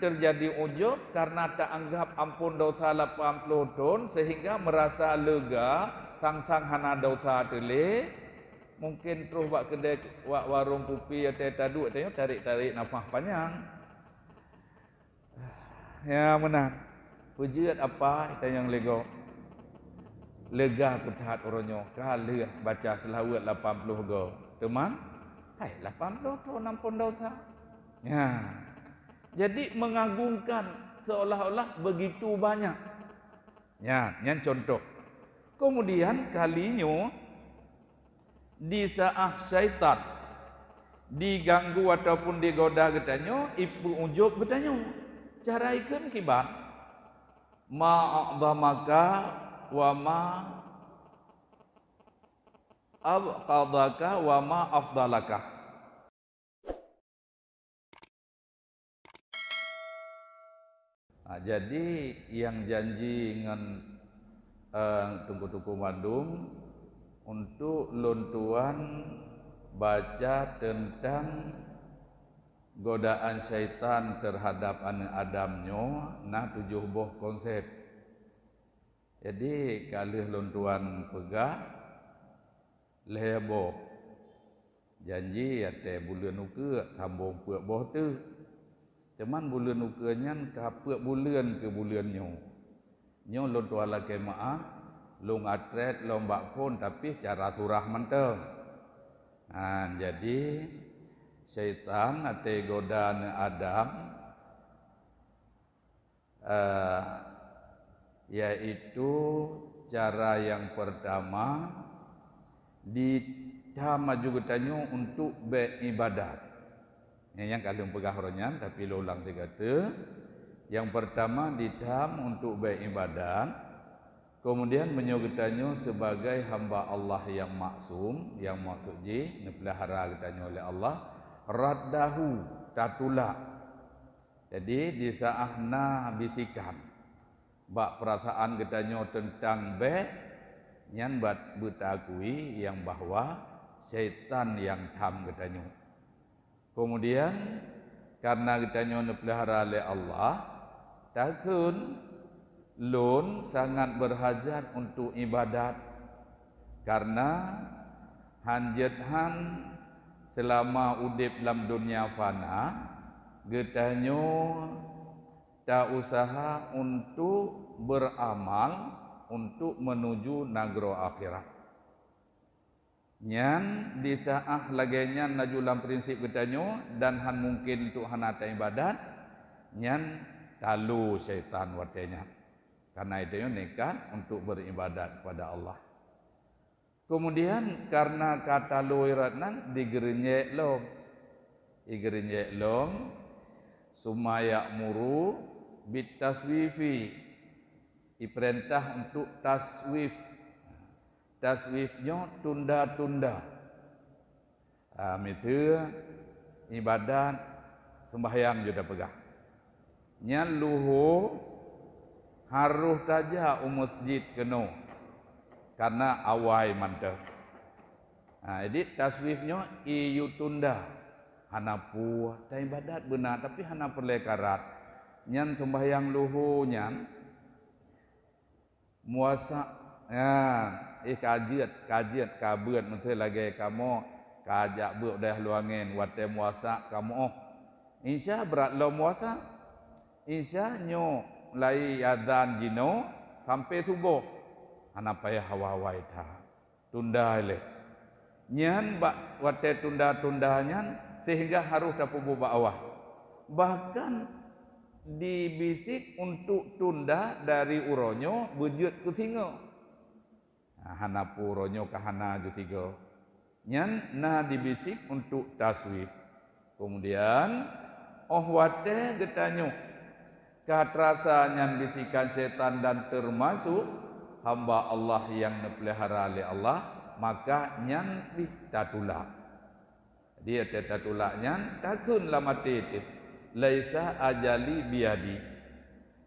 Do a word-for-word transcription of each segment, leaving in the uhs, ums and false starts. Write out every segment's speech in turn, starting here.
Teujadi ujub karena taanggab amphon desya lapan ploh thon sehingga meurasa lega sang-sang hana desya teulé. Mungken troh bak keudè, bak warong kupi, watèe taduek tanyoe tarek-tarek nafas panyang. Ya meunan. Peujeuet apa tanyoe lé gob? Lega kuthat uroe nyoe ka lheueh baca seulaweuet lapan ploh goe. Teuma hai lapan ploh thon amphon desya. Ya. Jadi mengagungkan seolah-olah begitu banyak. Nyan, nyan contoh. Kemudian kali nyoe di saat syaitan diganggu ataupun digoda geutanyoe, ipeuujub geutanyoe. Cara ikheun kiban, ma a'zamaka wa ma abqadaka wa ma afdalaka. Ha, jadi nyang janji ngon, eh, teungku-teungku mandum untuk lôn tuan baca teuntang godaan syaitan teuhadap aneuëk Adam nyoe na tujoh boh konsep. Jadi ka lheueh lôn tuan peugah lhèe boh. Janji watèe buleuen ukeue sambong peuet boh teuk. Teuma buleuen ukeue nyan ka peuet buleuen keu buleuen nyoe. Nyoe lôn tuan lakèe meu'ah, lôn atrét lom bak phon tapi cara surah mantong. Ha, jadi syaitan watèe goda aneuëk Adam, eh, yaitu cara nyang peurtama, ditham laju geutanyoe untuk bèk iébadat. Nyang, nyang ka lheueh peugah uroe nyan, tapi lôn ulang siga teuk. Nyang peurtama ditham untuk bèk iébadat. Kemudian meunyoe geutanyoe sebagai hamba Allah nyang maksum, nyang maksud jih neupeulihara geutanyoe lé Allah, raddahu, tatulak. Jadi di saat na bisikan bak peurasaan geutanyoe teuntang bèk, nyan bak beutaakui nyang bahwa syaitan nyang tham geutanyoe. Kemudian karena geutanyoe neupeulihara lé Allah, takheun lôn sangat beurhajat untuk iébadat, karena hanjeuet han seulama udeb lam donya fana geutanyoe ta-useuha untuk beuramal untuk meunuju nanggroe akhirat. Nyan di saat lagèe nyan laju lam prinsip geutanyoe dan han mungken untuk hana taiébadat, nyan talo syaitan watèe nyan. Karena geutanyoe nekat untuk beuriébadat kepada Allah. Kemudian karena ka talo iébadat nyan digeurenyek lom. Digeurenyek lom, summa ya'muru bit taswifi. Ipeurintah untuk taswif. Taswif nyoe tunda-tunda. Ah, miseue iébadat seumbahyang jeuet tapeugah. Nyan luho harôh tajak u meuseujid keunoe, karena awai mantong. Ha, jadi taswif nyoe iyue tunda. Hana peue, taiébadat beuna, tapi hana peureulèe karat. Nyan seumbahyang luho nyan, muasa, ya, eh, ka jeuet, ka jeuet, ka beuet, miseue lagèe kamoe ka jak beuet u dayah luwa angén, watèe muasa kamoe. Insya brat lom muasa. Insya nyoe mulai azan jinoe sampai suboh. Hana payah awai-awai that. Tunda ilèe. Nyan bak watèe tunda-tunda nyan sehingga harôh tapeubuet bak awai. Bahkan dibisik untuk tunda dari uroe nyoe beujeuet keu singoh. Nah, hana peue uroe nyoe ka hana ju tiga. Nyan na dibisik untuk taswif. Kemudian, óh watèe geutanyoe ka teurasa nyan bisikan syaitan dan teumasuk hamba Allah nyang neupeulihara lé Allah, maka nyan pih tatulak. Jadi, watèe tatulak nyan, takheun lam até teuh, "Laisa ajali biyadi."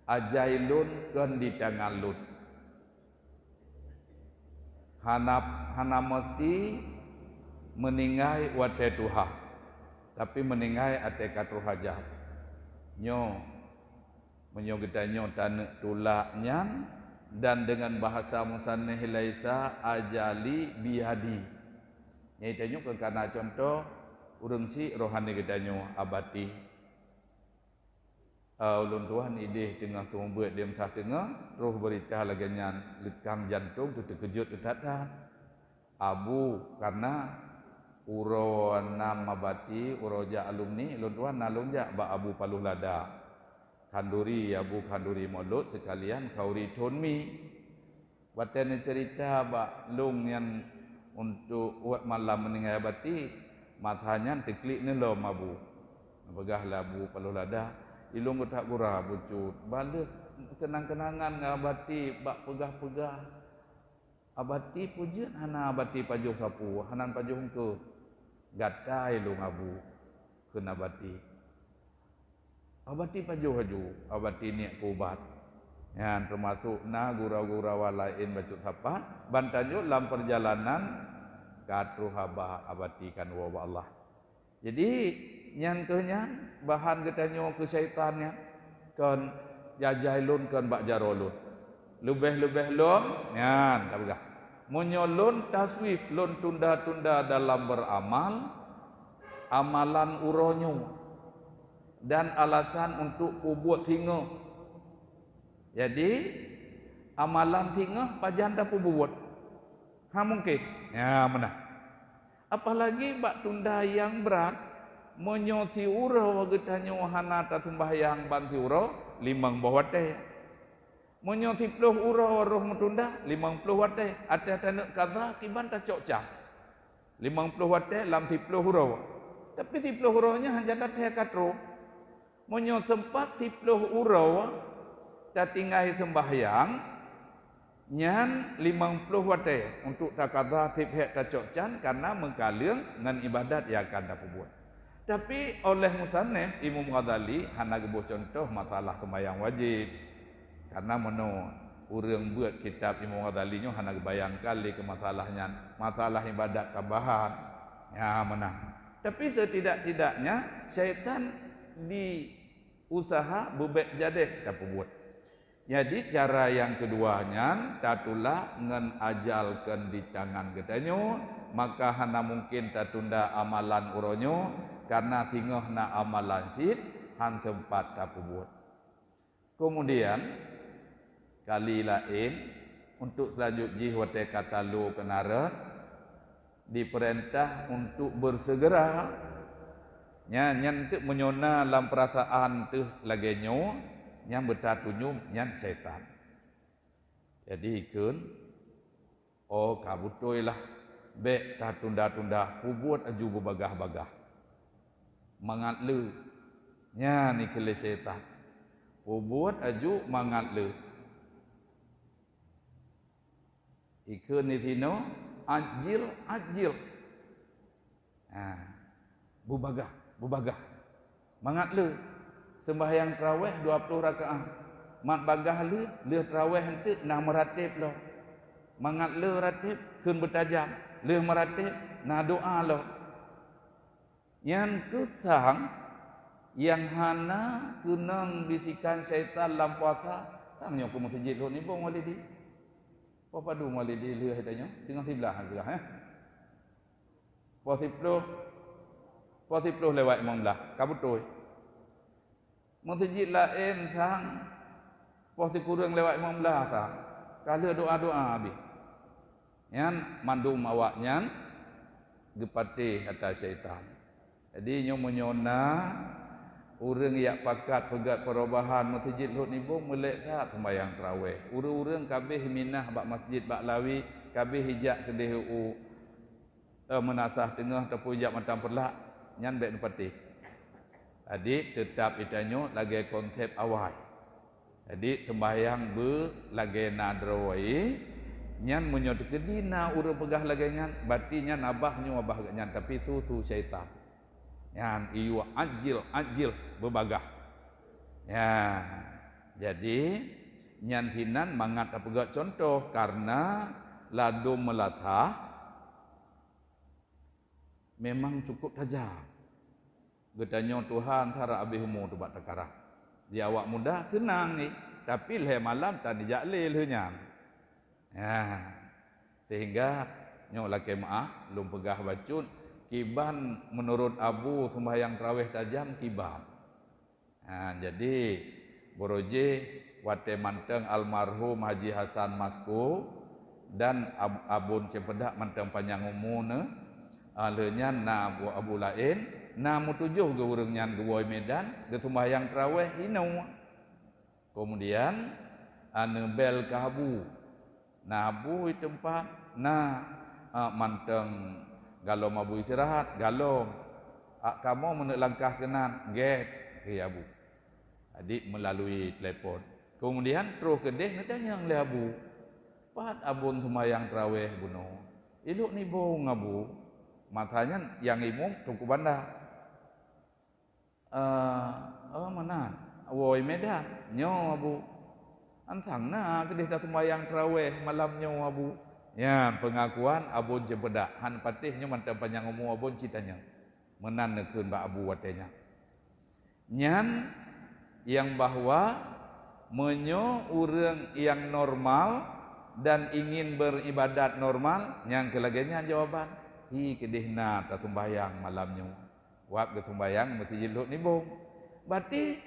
Ajai lôn kon di tangan lôn. Hana, hana meusti meuninggai watèe tuha, tapi meuninggai watèe ka troh ajai. Nyoe Meunyoe geutanyoe taneuk tulak nyan, dan deungon bahasa musannif laisa ajali biyadi. Nyan tanyoe keu kana cuntoh ureuëng syiek rohani geutanyoe Abati. Eh, ulôn tuan idéh teungoh teumeubeuet di meusah teungoh, troh beurita lagée nyan leukang jantong teuh teukeujot teuh that-that. Abu, karna uroe nam Abati, uroe jak alumni, ulôn tuan na lôn jak bak Abu Paloh Lada. Khanduri, Abu Khanduri Molot seukalian khanduri thon mi. Watée neuceurita bak lôn nyan untuk uet malam meuninggai Abati, masa nyan teuklik neulom Abu. Peugah lé Abu Paloh Lada, "Ilôn geutak gura bucut, baleueh keunang-keunangan ngon Abati bak peugah-peugah. Abati peue jeuet hana Abati pajoh sapeue, hana pajoh eungkôt. Gata ilôn Abu," kheun Abati. Abati pajoh laju, Abati niet keu ubat. Nyan teumasok na gura-gura laén bacut sapat, ban tanyoe lam peurjalanan ka troh haba Abati kan woe bak Allah. Jadi, nyan kheueh nyan bahan geutanyoe keu syaitan nyan, kon jajai lôn, kon bak jaroe lôn. Leubeh-leubeh lom, nyan tapeugah. Meunyoe lôn taswif, lôn tunda-tunda dalam beuramal, amalan uroe nyoe, dan alasan untuk peubuet singoh. Jadi, amalan singoh pajan tapeubuet? Ha mungken. Ya, meunan. Apalagi bak tunda nyang brat, meunyoe siuroe geutanyoe hana taseumbahyang ban siuroe, limong boh watée. Meunyoe siploh uroe roh meutunda, limong ploh watée, até taneuk kaza kiban tacok can. Limong ploh watée lam siploh uroe. Tapi siploh uroe nyan hana taté ka troh. Meunyoe seumpat siploh uroe tatinggai seumbahyang, nyan limong ploh watée untuk takaza seb hék tacok can, karna meukaleueng ngon ibadat nyang akan tapeubuet. Tapi, óh lheueh musannif Imam Ghazali hana geuboh cuntoh masalah seumbahyang wajéb. Karna meunoe ureuëng beuet kitab Imam Ghazali nyoe hana geubayangkan lé keu masalah nyan, masalah ibadat tambahan. Ya, meunan. Tapi setidak-tidaknya syaitan di usaha beubek jadeh tapeubuet. Jadi, cara nyang keudua nyan tatulak ngon ajal kon di tangan geutanyoe, maka hana mungken tatunda amalan uroe nyoe, karna singoh na amalan cit han seumpat tapeubuet. Keumudian, kali laén, untuk seulanjut jih watée ka talo keunan rot, dipeurintah untuk beuseugera. Nyan, nyan teuk meunyoe na lam peurasaan teuh lagée nyoe, nyang beutatunyom nyan syaitan. Jadi, ikheun, "Oh, ka beutôi lah, bék tatunda-tunda, peubuet aju beubagah-bagah. Mangat le." Nyan ikheun lé syaitan. "Peubuet aju mangat le." Ikheun di sinoe, "Ajil, ajil." Ha, beubagah, beubagah. Mangat le. Seumbahyang traweh dua ploh rakaat. Mat bagah le, lheueh traweh eunteuk na meurateb lom. Mangat le rateb, kheun beutajam. Lheueh meurateb, na doá lom. Nyan kheueh sang nyang hana keunong bisikan syaitan lam puasa. Sang nyoe keu meuseujid lhot nibong Walidi. Poh padum Walidi lheueh tanyoe? Teungoh siblaih lheueh, eh? Poh siploh, poh siploh lewat limong blaih, ka beutôi. Meuseujid laén sang poh sikureueng lewat limong blaih sang, ka lheueh doá-doá habéh. Nyan mandum awaknyan geupatéh ata syaitan. Jadi, nyoe meunyoe na ureuëng jak pakat peugét perubahan meuseujid lhot nibong, meulek that seumbahyang traweh. Ureuëng-ureuëng ka abéh minah bak masjid bak lawi, ka abéh ijak keudeh u, eh, meunasah teungoh ataupun ijak mantong peureulak, nyan bék neupatéh. Jadi, teutab geutanyoe lagée konsep awai. Jadi, seumbahyang beu lagée na droe, nyan meunyoe teukeudi na ureuëng peugah lagée nyan, berarti nyan abah nyoe abah geuh nyan, tapi su-su syaitan. Nyan iyue ajil-ajil beubagah. Ya, jadi nyan hinan mangat tapeugét cuntoh, karna ladom meulasah memang cukup tajam. Geutanyoe Tuhan sara abéh umu teuh bak takarat. Di awak muda seunang jih, tapi lhée malam tan jijak lé lheueh nyan. Nah, sehingga nyoe lakée meuáh lôn peugah bacut, kiban meunurot Abu seumbahyang traweh tajam kiban. Ha, jadi, baroe jih watée mantong almarhum Haji Hasan Masko dan Ab-, Abon Ceupedak mantong panyang umu neuh, ah, lheueh nyan na abu-abu laén, na meutujoh geu ureuëng nyan geuwoe Medan, geuseumbahyang traweh inoe. Keumudian, ah, neubel keu Abu. Na Abu di teumpat, na, ah, mantong galom Abu istirahat, galom. Ah, kamoe meuneuk langkah keunan, gét, kheun Abu. Jadi meulalui telepon. Keumudian troh keudeh neutanyong lé Abu, "Pat Abon seumbahyang traweh bunoe?" "Ilok nibong, Abu." Masa nyan nyang imum Teungku Banda. "Eh, oh, meunan? Woe Medan." "Nyoe, Abu." "Ansang na keudeh taseumbahyang traweh malam nyoe, Abu?" Nyan peungakuan Abon Ceupedak. Han patéh nyoe mantong panyang umu Abon cit tanyoe. Meunan neukheun bak Abu watée nyan. Nyan nyang bahwa meunyoe ureuëng nyang normal dan ingin beribadat normal, nyang keu lagée nyan jawaban, hi keudeh na taseumbahyang malam nyoe. Wab geuseumbahyang meuseujid Lhok Nibong. Berarti,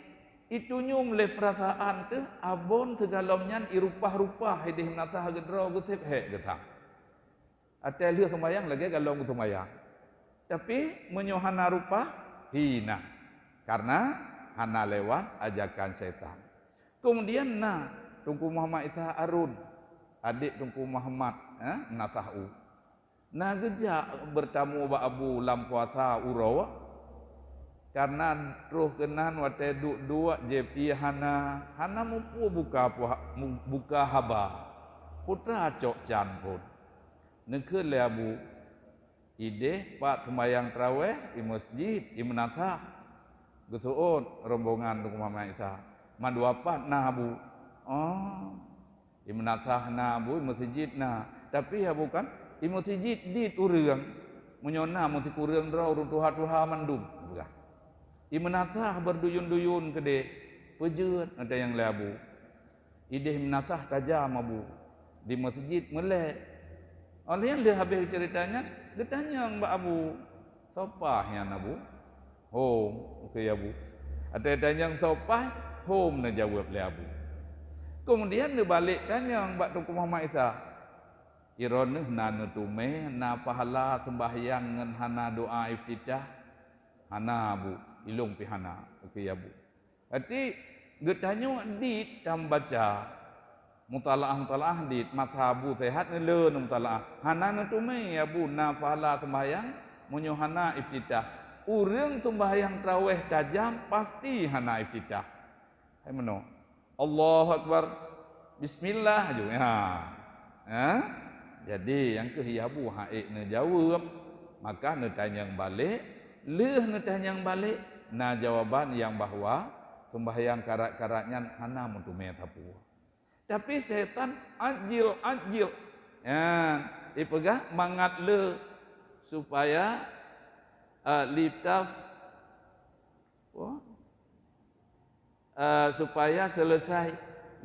itunyong lé peurasaan teuh Abon sigalom nyan irupah-rupah ideh meunasah geudroe geuséb hék geuthang. Watée lheueh seumbahyang lagée galom geuseumbahyang. Tapi meunyoe hana rupah, hina. Karena hana lewat ajakan syaitan. Keumudian na Teungku Muhammad Isa Arun, adek Teungku Muhammad, eh, meunasah u. Na geujak beurtamu bak Abu lam puasa uroe, karna troh keunan watée duek-duek jieb ié hana, hana muphom buka puha-, mu-, buka haba. Peue teuma cok can phon. Neukheun lé Abu, "Ideh pat seumbahyang traweh, i meuseujid, i meunasah." Geuseuôt rombongan Teungku Muhammad Isa, "Mandua pat na, Abu?" "Oh, i meunasah na, Abu, i meuseujid na. Tapi, Abu, kan i meuseujid dit ureuëng, meunyoe na meusikureueng droe ureuëng tuha-tuha mandum," geupeugah. "I meunasah beurduyun-duyun keudeh, peue jeuet?" Neutanyong lé Abu. "Ideh meunasah tajam, Abu, di meuseujid meulée." Óh lheueh habéh ceurita nyan, geutanyong bak Abu, "Soe paih nyan, Abu?" "Hom," kheun Abu. Watée tanyong soe paih, "Hom," neujaweueb lé Abu. Keumudian neubalek tanyong bak Teungku Muhammad Isa, "Droeneueh na neuteumé na pahala seumbahyang ngon hana doá iftitah?" "Hana, Abu, ilôn pih hana," kheun Abu. Berarti geutanyoe dit tameubaca, mutalaah-mutalaah dit, masa Abu sehat neuleu neumutalaah. Hana neuteumé Abu na pahala seumbahyang meunyoe hana iftitah. Ureuëng seumbahyang traweh tajam pasti hana iftitah. Hai meunoe. Allahu Akbar. Bismillah aju. Ha. Ha? Jadi, nyang keuh Abu han ék neujaweueb, maka neutanyong balek, lheueh neutanyong balek, na jawaban nyang bahwa seumbahyang karat-karat nyan hana meuteumé sapeue. Tapi syaitan ajil-ajil. Ya, ipeugah mangat le supaya, eh, litaf-, oh, eh, supaya selesai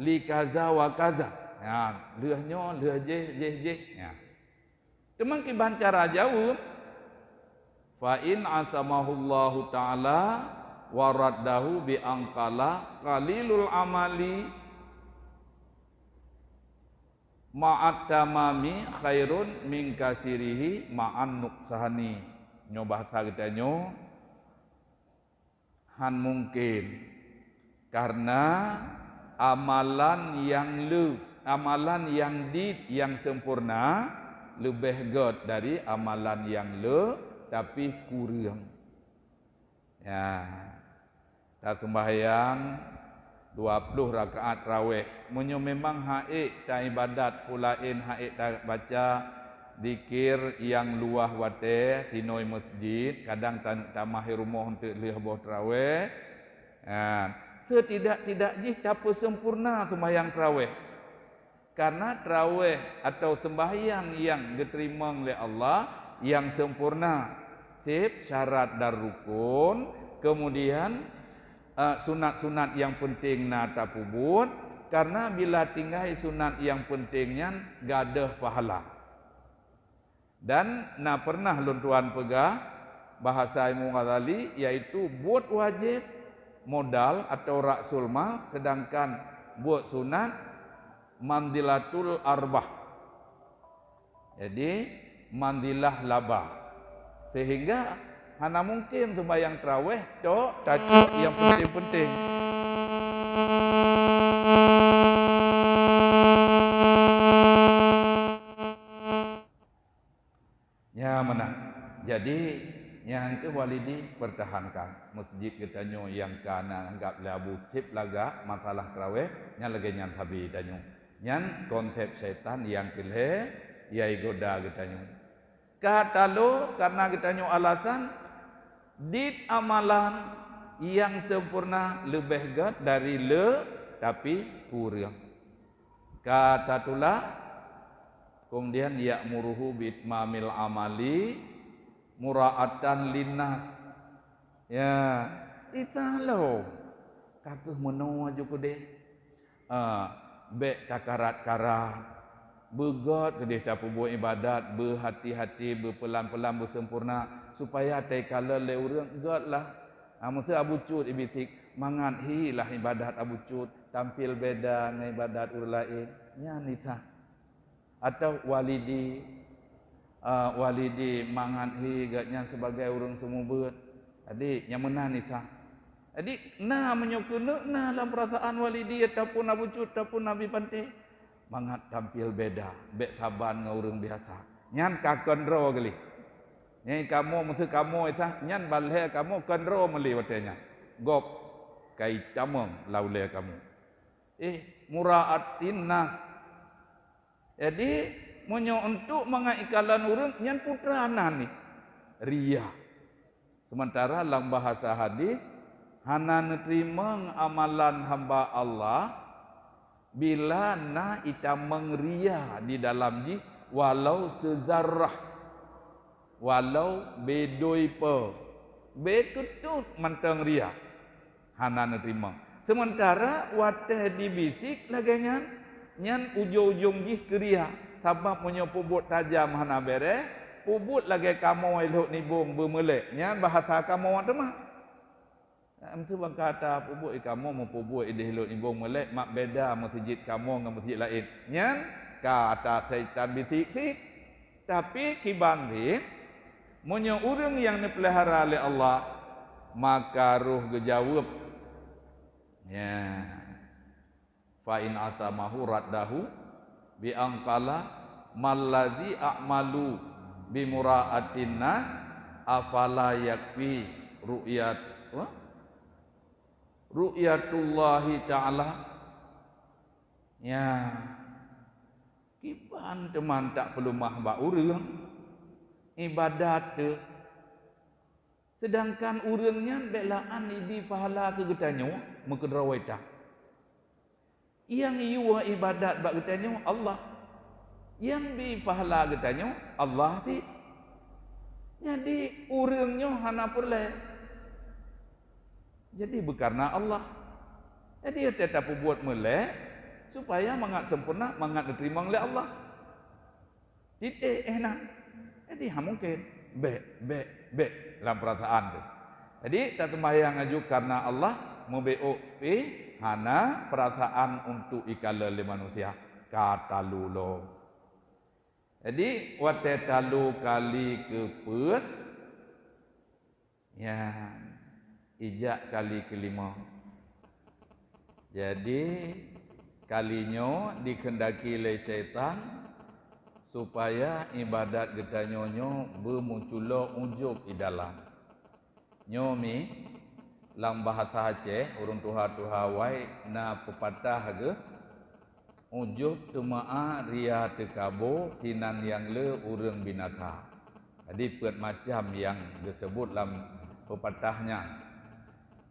li kaza wa kaza. Ya, lheueh nyoe, lheueh jéh, jéh, jéh. Ya. Teuma kiban cara jaweueb, "Fa in asamahullahu ta'ala wa raddahu bi angkala qalilul amali ma'at tamami khairun min kasirihi ma'an nuqsani." Nyoe bahasa geutanyoe, han mungken, karena amalan nyang le, amalan nyang dit nyang sempurna leubeh gét dari amalan nyang le tapi kureueng. Ya, taseumbahyang dua ploh rakaat traweh. Meunyoe memang han ék taibadat peue laén, han ék tabaca zikir nyang luwah watée sinoe meuseujid, kadang ta-, tamah i rumoh eunteuk lheueh boh traweh, ha, setidak-tidak jih tapeusempurna seumbahyang traweh. Karena traweh atau seumbahyang nyang geuteurimong lé Allah nyang sempurna, seb syarat dan rukun, keumudian eh, sunat-sunat nyang peunteng na tapeubuet, karna bila tinggai sunat nyang peunteng nyan gadôh pahala. Dan na pernah lôn tuan peugah, bahasa Imam Ghazali, yaitu buet wajéb modal atau ra'sul mal, sedangkan buet sunat manzilatul arbah. Jadi, manzilah laba. Sehingga hana mungkin seumbahyang tarawih tok tacok nyang penting-penting. Nya meunan. Jadi, nyang keu walidi pertahankan. Masjid geutanyoe nyang ka na anggap lé Abu Sip lagak masalah tarawih, nyan lagée nyan sabe tanyoe. Nyan konsep syaitan nyang keu lhée, nyang igoda geutanyoe. Ka talo karna geutanyoe alasan, dit amalan nyang sempurna leubeh gét dari le, tapi kureueng. Ka tatulak, kemudian ya'muruhu bi itmamil amali mura'atan linnas. Ya, italo. Ka keuh meunoe aju keudeh. Ah, bék takarat-karat. Beugét keudeh tapeubuet ibadat, beuhati-hati, beupeulan-peulan, beusempurna, supaya taikalon lé ureuëng gét lah. Ah, meuseu Abu Cut Ibisik, mangat hi lah ibadat Abu Cut, tampil beda ngon ibadat ureuëng laén. Nyan nitah. Atau walidi, ah, walidi mangat hi gét nyan sebagai ureuëng seumeubeuet. Jadi, nyang meunan nitah. Jadi, na meunyoe keuneuk na lam peurasaan walidi ataupun Abu Cut ataupun Abi Panté, mangat tampil beda, bék saban ngon ureuëng biasa. Nyan ka keudroe geuh lé. Nyan kamoe, meuseu kamoe nitah, nyan ban lhée kamoe keudroe meulé watée nyan. Gob ka itamong lam ulée kamoe. Eh, mura'atin nas. Jadi, meunyoe untuk mangat ikalon ureuëng, nyan putra nan nih, riya. Sementara lam bahasa hadis, hana neuteurimong amalan hamba Allah bila na itamong riya di dalam jih, walau seuzarrah, walau beudôi po, beukeutot mantong riya. Hana neuteurimong. Seumeuntara watée dibisik lagée nyan, nyan ujong-ujong jih keu riya. Sabab meunyoe peubuet tajam hana béréh, peubuet lagée kamoe lhok nibong beumeulek, nyan bahasa kamoe teuma. Meuseu bangkata peubuet kamoe meupeubuet ideh lhok nibong meulek, mak beda meuseujid kamoe ngon meuseujid laén. Nyan ka ata saitan bisik-sik. Tapi kiban jih, meunyoe ureuëng nyang neupeulihara lé Allah, maka roh geujaweueb, ya, fa in asamahu raddahu bi an qala, "Mallazi a'malu bi mura'atin nas, afala yakfi ru'yat, ru'yatullahi ta'ala?" Ya. Kiban teuma tapeuleumah bak ureuëng ibadat teuh, seudangkan ureuëng nyan bék laan ibi pahala keu geutanyoe meukeudroe that. Nyang yue ibadat bak geutanyoe Allah, nyang bi pahala geutanyoe Allah cit. Jadi, ureuëng nyoe hana peureulée. Jadi, beukareuna Allah. Jadi, watée tapeubuet meulek, supaya mangat sempurna, mangat neuteurimong lé Allah. Tieb éh nan. Jadi, hana mungken. Bék, bék, bék lam peurasaan teuh. Jadi, taseumbahyang aju kareuna Allah, meubeuôk pih hana peurasaan untuk ikalon lé manusia. Ka talu lom. Jadi, watée talu kali keupeuet, nyan, ijak kali keulima. Jadi, kali nyoe dikeundaki lé syaitan supaya ibadat geutanyoe nyoe beumuncul ujub i dalam. Nyoe mi, lam bahasa Aceh, ureuëng tuha-tuha awai na peupatah geuh, "Ujub teumeu'ah, riya teukabo, sinan nyang le ureuëng binasa." Jadi, peuet macam nyang geuseubut lam peupatah nyan.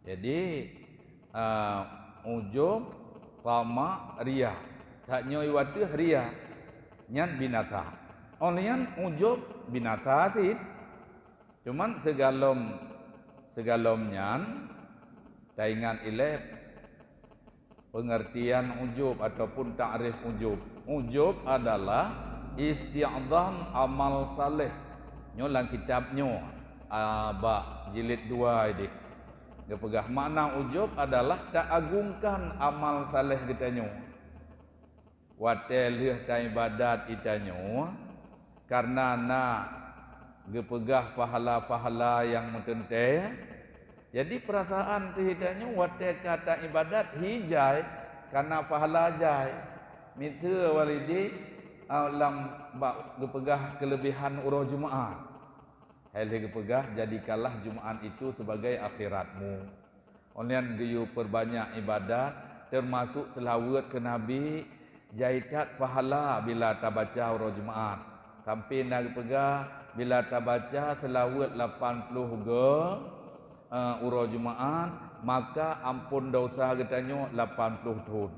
Jadi, a, ujub, tamak, riya. That nyoe wateuh riya, nyan binasa. Óh lheueh nyan ujub binasa cit. Cuman sigohlom, sigohlom nyan, Taingat ilée pengertian ujub ataupun takrif ujub. Ujub adalah isti'zam amal saleh. Nyoe lam kitab nyoe, a, bak jilid dua ideh. Geupeugah makna ujub adalah taagungkan amal saleh geutanyoe. Watée lheueh taibadat itanyoe, kareuna na geupeugah pahala-pahala nyang meuteuntée, jadi peurasaan teuh itanyoe watée ka taibadat hi jai, kareuna pahala jai. Miseue walidi, a, lam bak geupeugah keuleubehan uroe Jumaat. Hai lheueh geupeugah, jadikanlah Jumaat itu sebagai akhiratmu. Óh lheueh nyan geuyue peurbanyak ibadat, teumasok seulaweuet keu Nabi, jai that pahala bila tabaca uroe Jumaat. Sampoe na geupeugah, bila tabaca seulaweuet lapan ploh go, eh, uroe Jumaat, maka amphon desya geutanyoe lapan ploh thon.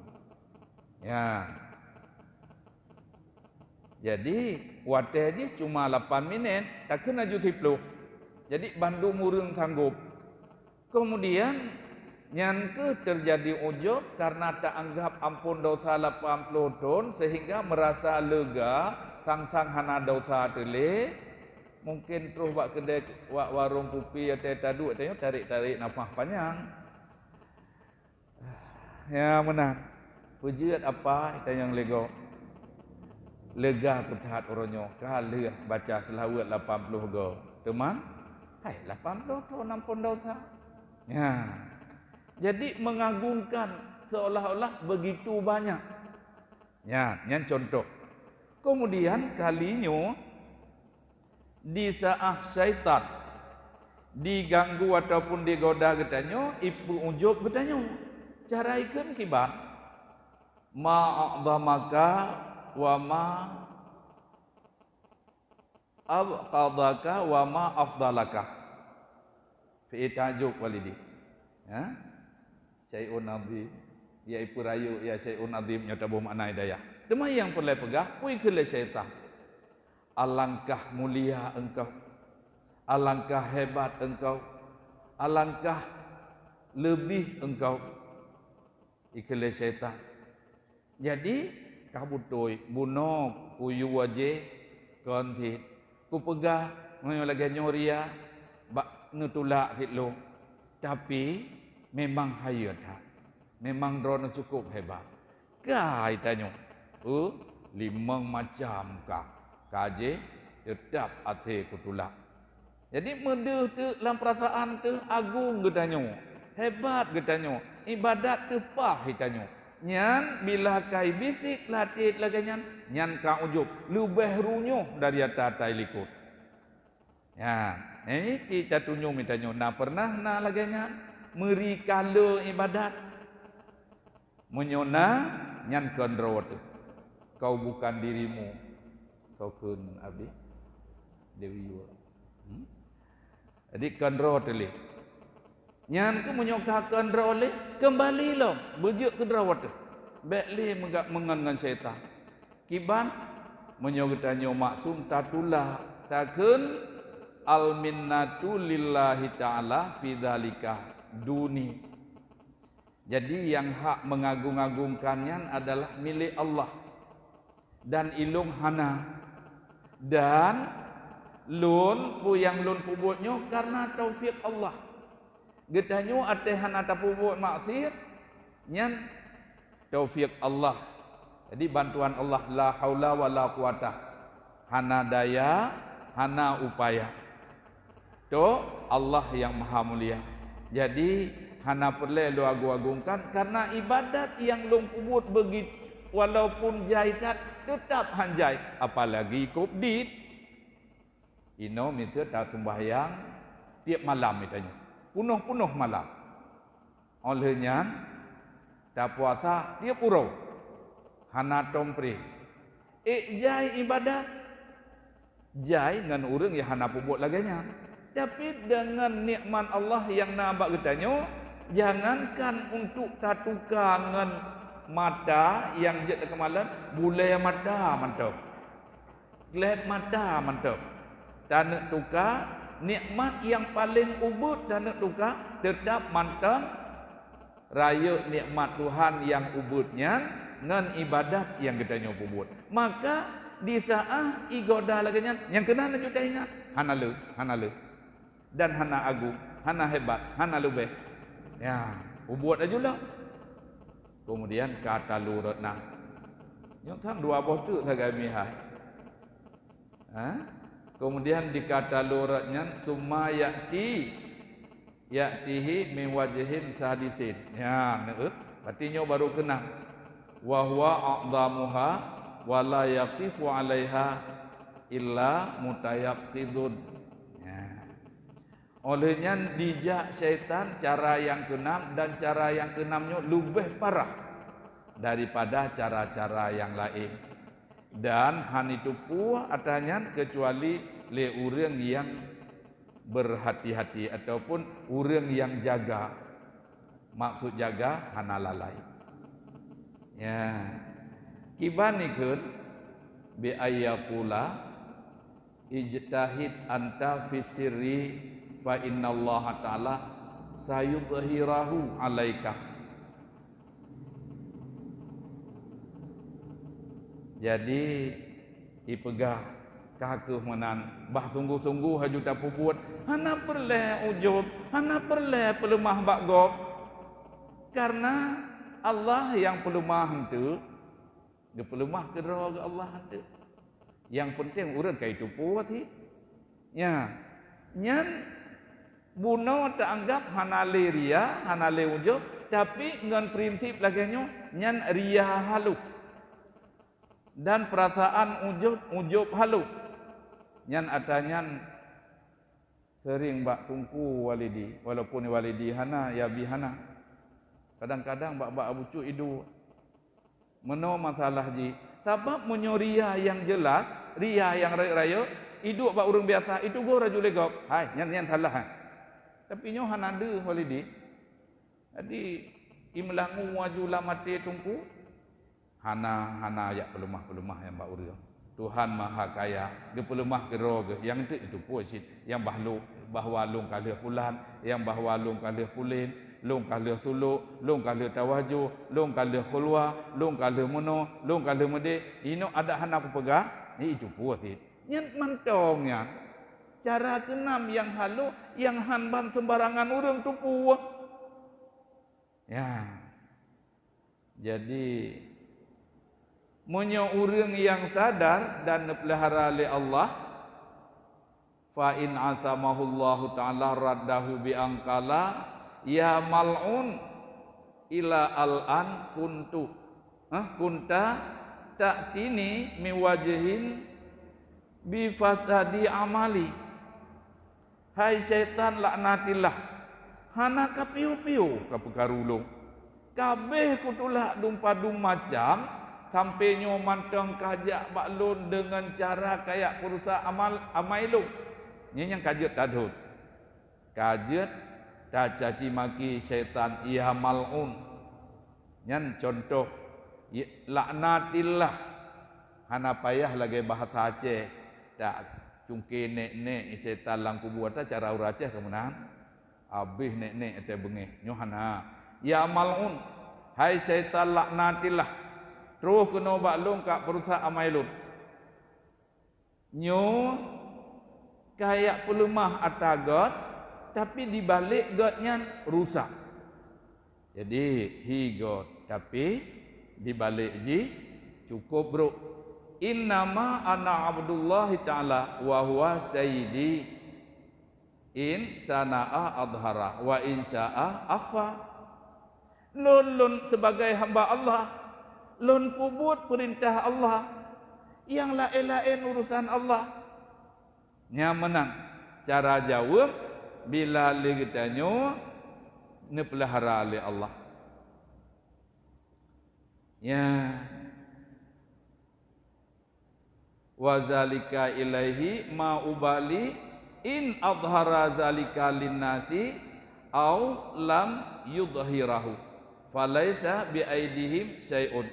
Ya. Jadi, watée jih cuma lapan minét, takheun laju siploh. Jadi, bandum ureuëng sanggob. Keumudian, nyan kheueh teujadi ujub kareuna taanggab amphon desya lapan ploh thon, seuhingga meurasa leuga, sang-sang hana desya teulé. Mungken troh bak keudée, bak warong kupi, watée taduek, tanyoe tarék-tarék nafah panyang. Ya, meunan. Peujeuet apa, tanyong lego. Lega keu that uroe nyoe, ka lheueh baca seulaweuet lapan ploh go. Teuma, hai, lapan ploh thon amphon desya. Ya. Jadi, mengagungkan seolah-olah begitu banyak. Ya, nyan contoh. Keumudian, kali nyoe, di saát syaitan diganggu ataupun digoda geutanyoe, ipeuujub geutanyoe. Cara ikheun kiban? "Ma a'zamaka wa ma abghadaka wa ma afdalaka." Fi'il ta'jub walidi. Ya? Syai'un azim. Ya ipeurayeuk, ya syai'un azim, nyoe taboh makna hidayah. Teuma nyang peureulée peugah, peue ikheun lé syaitan? Alangkah mulia engkau, alangkah hebat engkau, alangkah leubeh engkau, ikheun lé syaitan. Jadi, ka beutôi, bunoe kuyue jéh kon cit. Kupeugah, meunyoe lagée nyoe ria, bak neutulak cit lôn. Tapi, memang hayeue that. Memang droeneuh cukôp hebat. Ka itanyoe, eh, limong macam ka, ka jih teutab até kutulak. Jadi, meudeuh teuk lam peurasaan teuh agong geutanyoe, hebat geutanyoe, ibadat teuh paih itanyoe. Nyan bila ka ibisik lam até lagée nyan, nyan ka ujub, leubeh runyuh dari ata-ata ilikot. Nyan, eh, ci tatunyong itanyoe na peureunah na lagée nyan, meuri kala ibadat. Meunyoe na, nyan kon droe teuh. Kau bukan dirimu. Kau kheun abi Dewi Yuwa. Hmm? Jadi kon droe teuh lé. Nyan keuh meunyoe ka kon droe lé, keumbali lom beujeuet keu droe teuh. Bék lé meugak meungon ngon syaitan. Kiban, meunyoe geutanyoe maksum tatulak, takheun, "Al minnatu lillahi ta'ala fi dzalika duni." Jadi, nyang hak meungagung-agungkan nyan adalah milék Allah, dan ilôn hana. Dan lôn, peue nyang lôn peubuet nyoe kareuna taufik Allah. Geutanyoe até hana tapeubuet maksiet, nyan taufik Allah. Jadi, bantuan Allah, la haula wala quwata. Hana daya, hana upaya. Toh Allah nyang Maha Mulia. Jadi, hana peureulée lôn agung-agungkan, kareuna ibadat nyang lôn peubuet beugit-, walaupun jai that, teutab han jai, apalagi kôb dit. Inoe miseue tasumbayang tieb malam itanyoe. Punoh-punoh malam. Óh lheueh nyan, tapuasa tieb uroe. Hana tom preh. Ék jai ibadat. Jai ngon ureuëng nyang hana peubuet lagée nyan. Tapi deungon nikmat Allah nyang na bak geutanyoe, jangankan untuk tatuka ngon mata nyang jeuet keumalon, bulée mata mantong. Gleh mata mantong. Taneuk tuka, nikmat nyang paleng ubit taneuk tuka, teutab mantong rayeuk nikmat Tuhan nyang ubit nyan ngon ibadat nyang geutanyoe peubuet. Maka di saát igoda lagée nyan, nyang keunan laju taingat, hana le, hana le, dan hana agung, hana hebat, hana leubeh. Ya, peubuet laju lom. Keumudian ka talu rot na. Nyoe kan dua boh teuk sagai mihai. Ha? Keumudian di ka talu rot nyan, summa ya'ti, ya'tihi min wajhin sadisin. Ya, neu. Berarti nyoe baru keunan. Wa huwa a'zamuha wa la yaqifu 'alaiha illa mutayaqqidun. Ya. Óh lheueh nyan dijak syaitan cara nyang keunam, dan cara nyang keunam nyoe leubeh parah daripada cara-cara nyang laén. Dan hana jiteupeue atra nyan keucuali lé ureuëng nyang berhati-hati ataupun ureuëng nyang jaga. Maksud jaga hana lalai. Ya. Kiban ikheun, bi ayyakula, ijtahid anta fi sirri fa innallaha ta'ala sayudhhirahu 'alaika. Jadi, ipeugah, ka kheueh meunan, bah sunggoh-sunggoh laju tapeubuet, hana peureulée ujub, hana peureulée peuleumah bak gob. Karena Allah nyang peuleumah eunteuk, geupeuleumah keudroe geuh Allah eunteuk. Nyang peunteng ureuëng ka jiteupeue cit. Nya, nyan bunoe taanggab hana lé ria, hana lé ujub, tapi ngon prinsip lagée nyoe, nyan ria haloh. Dan peurasaan ujub, ujub haloh. Nyan atra nyan seuring bak Teungku Walidi, walaupun Walidi hana, ya bi hana. Kadang-kadang bak-bak Abu Cut iduek. Meunoe masalah jih. Sabab meunyoe ria nyang jeulaih, ria nyang rayeuk-rayeuk, iduek bak ureuëng biasa, itugoe laju lé gob, "Hai, nyan, nyan salah, hai." Tapi nyoe hana deuh Walidi. Jadi, imeulangu laju lam até Teungku, hana, hana jak peuleumah-peuleumah nyang bak ureuëng. Tuhan Mahakaya, geupeuleumah keudroe geuh, nyang teuk jiteupeue cit, nyang bah lôn, bahwa lôn ka lheueh pulan, nyang bahwa lôn ka lheueh pulen, lôn ka lheueh sulok, lôn ka lheueh tawajoh, lôn ka lheueh khulwa, lôn ka lheueh meunoe, lôn ka lheueh meudeh, inoe adak hana kupeugah, nyan jiteupeue cit. Nyan mantong nyan, cara keunam nyang haloh, nyang hán ban seumbarangan ureuëng teupeue. Ya. Jadi, meunyoe ureuëng nyang sadar dan neupeulihara lé Allah, fa in asamahullahu ta'ala raddahu bi an qala, "Ya mal'un, ila al-an kuntu, hah, kunta ta'tini min wajhin bi fasadi amali." Hai syaitan laknatillah, hana ka piôh-piôh ka peukaru lôn. Ka abéh kutulak dum padum macam, sampoe nyoe mantong kajak bak lôn deungon cara kajak peurusak amal, amai lôn. Nyan nyang ka jeuet tadhôt. Ka jeuet tacaci maki syaitan, ya mal'un. Nyan cuntoh, ya, laknatillah. Hana payah lagée bahasa Aceh, tak cungke nék-nék syaitan lam kubu, ata cara ureuëng Aceh ka meunan. Abéh nék-nék até beungéh. Nyoe hana. Ya mal'un, hai syaitan laknatillah, troh keunoe bak lôn ka peurusak amai lôn. Nyoe kajak peuleumah ata gét, tapi dibalek gét nyan rusak. Jadi, hi gét, tapi dibalek jih cukup brok. "Innama ana abdullahi ta'ala wa huwa sayyidi. In sana'a adhara wa in sya'a akhfa." Lôn, lôn sibagai hamba Allah, lôn peubuet peurintah Allah. Nyang laén-laén urosan Allah. Nyan meunan cara jaweueb bila lé geutanyoe neupeulihara lé Allah. Ya. "Wa zalika ilaihi ma ubali in adhara zalika linnasi au lam yudhhirahu, falaisa bi aidihim syai'un."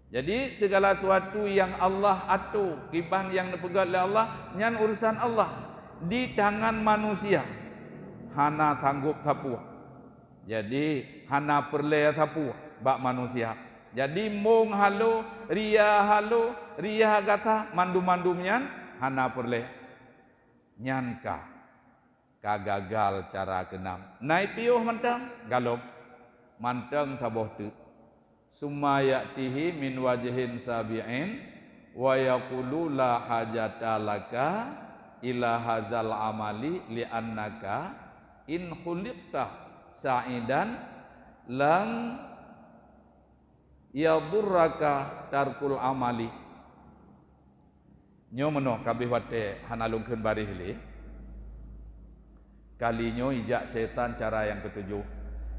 Jadi, segala sesuatu nyang Allah ato, kiban nyang neupeugét lé Allah, nyan urusan Allah. Di tangan manusia hana sanggob sapeue. Jadi, hana peureulée sapeue bak manusia. Jadi mong halo, ria halo, ria gata, mandum-mandum nyan hana peureulée. Nyan ka, ka gagal cara keunam. Na i piôh mantong, galom. Mantong saboh teuk. Summa ya'tihi min wajhin sabi'in wa yaqulu la hajata laka ila hazal amali li'annaka in khuliqta sa'idan lam yadurraka tarkul amali. Nyoe meunoe kabeh watée hana lôn kheun baréh lé. Kali nyoe ijak syaitan cara nyang keutujoh.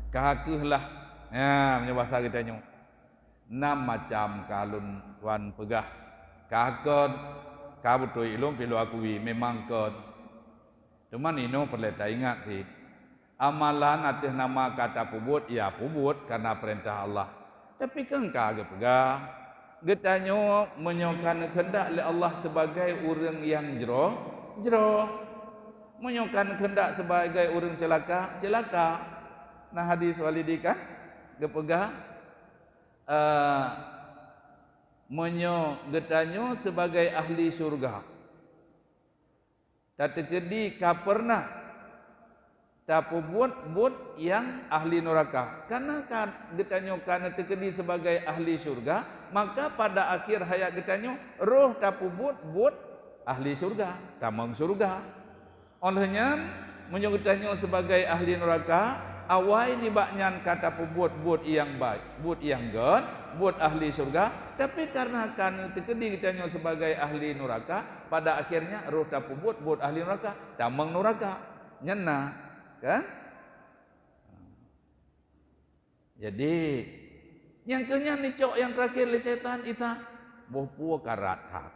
Ka kheueh lah. Nya, meunyoe basa geutanyoe. Nam macam ka lôn tuan peugah. Ka kon, ka beutôi lôn pi lôn akui, memang kon. Teuma inoe peureulée taingat cit. Amalan ateueh nama ka tapeubuet, ya peubuet kareuna peurintah Allah. Tapi kan ka geupeugah, geutanyoe meunyoe ka neukheundak lé Allah sibagai ureuëng nyang jroh, jroh. Meunyoe ka neukheundak sibagai ureuëng ceulaka, ceulaka. Na hadis Walidi kan geupeugah, eh, meunyoe geutanyoe sibagai ahli syurga, tateukeudi ka peureunah tapeubuet buet nyang ahli nuraka. Kareuna ka geutanyoe ka neuteukeudi sibagai ahli syurga, maka pada akhé hayat geutanyoe roh tapeubuet buet ahli syurga, tamong syurga. Óh lheueh nyan, meunyoe geutanyoe sibagai ahli nuraka, awai nibak nyan ka tapeubuet buet nyang baik, buet nyang gét, buet ahli syurga, tapi kareuna ka neuteukeudi geutanyoe sibagai ahli nuraka, pada akhirnya roh tapeubuet buet ahli nuraka, tamong nuraka. Nyan na, kan? Jadi, nyang keu nyan icok nyang terakhir lé syaitan, ita boh peue karat that.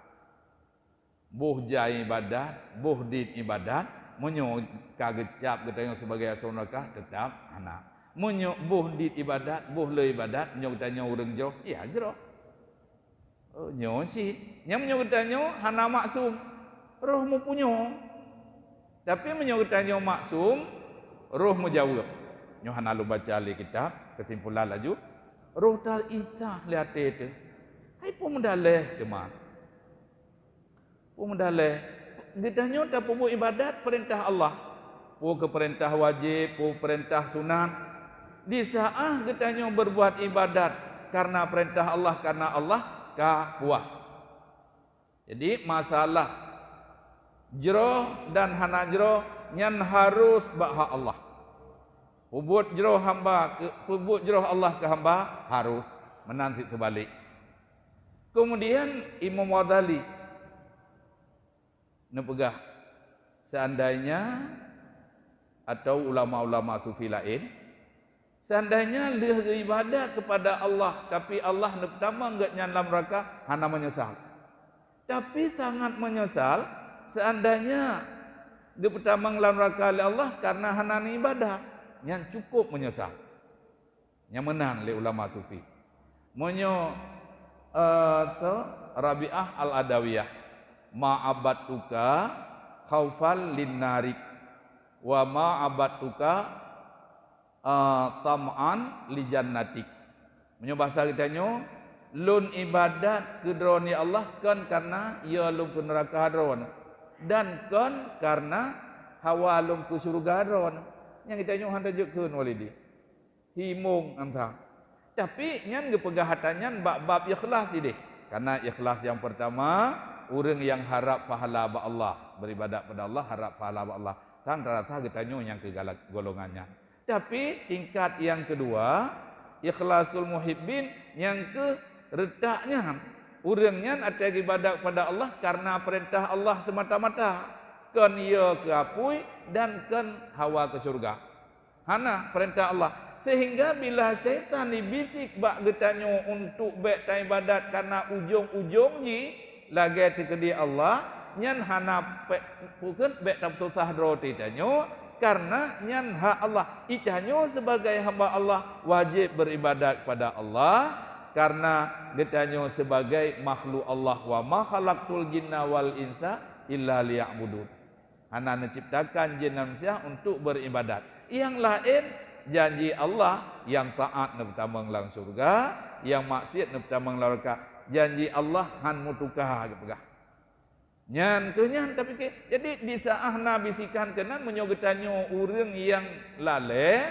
Boh jai ibadat, boh dit ibadat, meunyoe ka geucap geutanyoe sibagai asoe nuraka, teutap hana. Meunyoe boh dit ibadat, boh le ibadat, meunyoe geutanyoe ureuëng jroh, ya jroh. Oh, nyoe cit. Nyang meunyoe geutanyoe hana maksum, roh meupunyong. Tapi meunyoe geutanyoe maksum, roh meujaweueb. Nyoe hana lôn baca lé kitab, keusimpulan laju. Roh ta-itah lé até teuh. Hai peue meudaleh teuma. Peue meudaleh, geutanyoe tapeubuet ibadat peurintah Allah. Peue keu peurintah wajéb, peue peurintah sunat. Di saát geutanyoe beubuet ibadat kareuna peurintah Allah, kareuna Allah ka puas. Jadi, masalah jroh dan hana jroh nyan harôh bak hak Allah. Peubuet jroh hamba keu, peubuet jroh Allah keu hamba harôh, meunan cit teubalek. Keumudian Imam Ghazali neupeugah, seandainya, atau ulama-ulama sufi laén, seandainya lheueh geuibadat keupada Allah, tapi Allah neupeutamong geuhnyan lam nuraka, hana meunyeusal. Tapi sangat meunyeusal seandainya geupeutamong lam nuraka lé Allah kareuna hana neuibadat, nyan cukup meunyeusal. Nyang meunan lé ulama sufi. Meunyoe, eh, tu, Rabi'ah Al-Adawiyah, "Ma abadtuka khaufan linnarik, wa ma abadtuka, eh, tam'an li jannatik." Meunyoe basa geutanyoe, "Lôn ibadat keu Droeneuh ya Allah kon kareuna ya lôn keu nuraka Droeneuh, dan kon kareuna hawa lôn keu syeuruga Droeneuh." Nyang geutanyoe hana jeuet kheun Walidi. Himong anta. Tapi nyan geupeugah ata nyan bak bab ikhlas ideh. Karena ikhlas nyang peurtama, ureuëng nyang harab pahala bak Allah, beribadat pada Allah, harab pahala bak Allah. Tan rasa geutanyoe nyang keu gala-, golongan nyan. Tapi tingkat nyang keudua, ikhlasul muhibbin nyang keu reutak nyan. Ureuëng nyan até geuibadat pada Allah karena peurintah Allah semata-mata, kon ye keu apui dan kon hawa keu syeuruga. Hana peurintah Allah. Sehingga bila syaitan jibisik bak geutanyoe untuk bék taibadat karena ujong-ujong jih lagée teukeudi Allah, nyan hana pe-, peukeuet bék tapeusosah droe teuh tanyoe, karena nyan hak Allah. Itanyoe sebagai hamba Allah wajéb beribadat kepada Allah, karena geutanyoe sebagai makhluk Allah, "Wa ma khalaqtul jinna wal insa illa liya'budun." Hana neuciptakan jin dan manusia untuk beribadat. Nyang laén Janji Allah, nyang taát neupeutamong lam syeuruga, nyang maksiat neupeutamong lam neuraka. Janji Allah han meutuka geupeugah. Nyan keuh nyan tapike. Jadi, di saát na bisikan keunan, meunyoe geutanyoe ureuëng nyang lalée,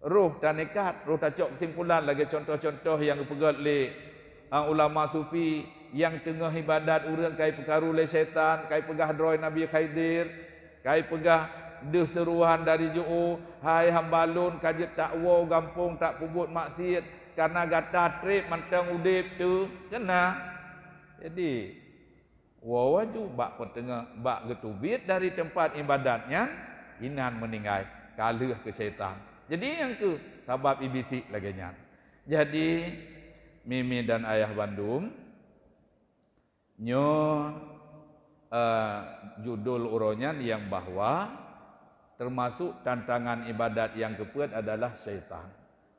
roh tanekat, roh tacok keusimpulan lagée contoh-contoh nyang geupeugét lé, a, ulama sufi nyang teungoh iébadat ureuëng ka ipeukaru lé syaitan, ka ipeugah droe Nabi Khidir, ka ipeugah deuh seuruan dari jiôh, "Hai hamba lôn, ka jeuet takwoe gampông, takpeubuet maksiat, kareuna gata treb mantong udeb teuh." Keunan. Jadi, woe laju bak peuteungoh, bak geuteubiet dari teumpat iébadat nyan, inan meuninggai, ka lheueh keu syaitan. Jadi, nyang keuh sabab ibisik lagée nyan. Jadi, mimi dan ayah bandum, nyoe, eh, judul uroe nyan nyang bahwa teumasuk tantangan iébadat nyang keupeuet adalah syaitan.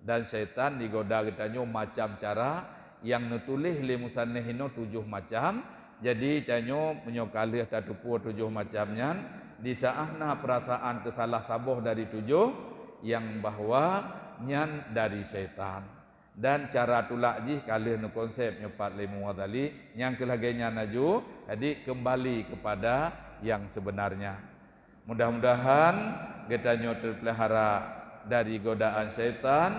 Dan syaitan digoda geutanyoe macam cara, nyang neutuléh lé musannif inoe tujoh macam. Jadi, tanyoe meunyoe ka lheueh tateupeue tujoh macam nyan, di saát na peurasaan teusalah saboh dari tujoh, nyang bahwa nyan dari syaitan. Dan cara tulak jih ka lheueh neukonsep nyoe pat lé Imam Ghazali, nyang keuh lagée nyan laju, jadi keumbali keupada nyang seubeunarnya. Mudah-mudahan geutanyoe teupeulihara dari godaan syaitan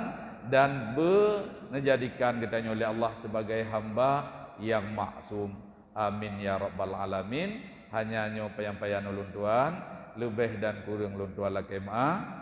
dan beuneujadikan geutanyoe lé Allah sibagai hamba nyang maksum. Amin ya rabbal alamin. Hanya nyoe peuyampaian ulôn tuan, leubeh dan kureueng ulôn tuan lakée meuáh.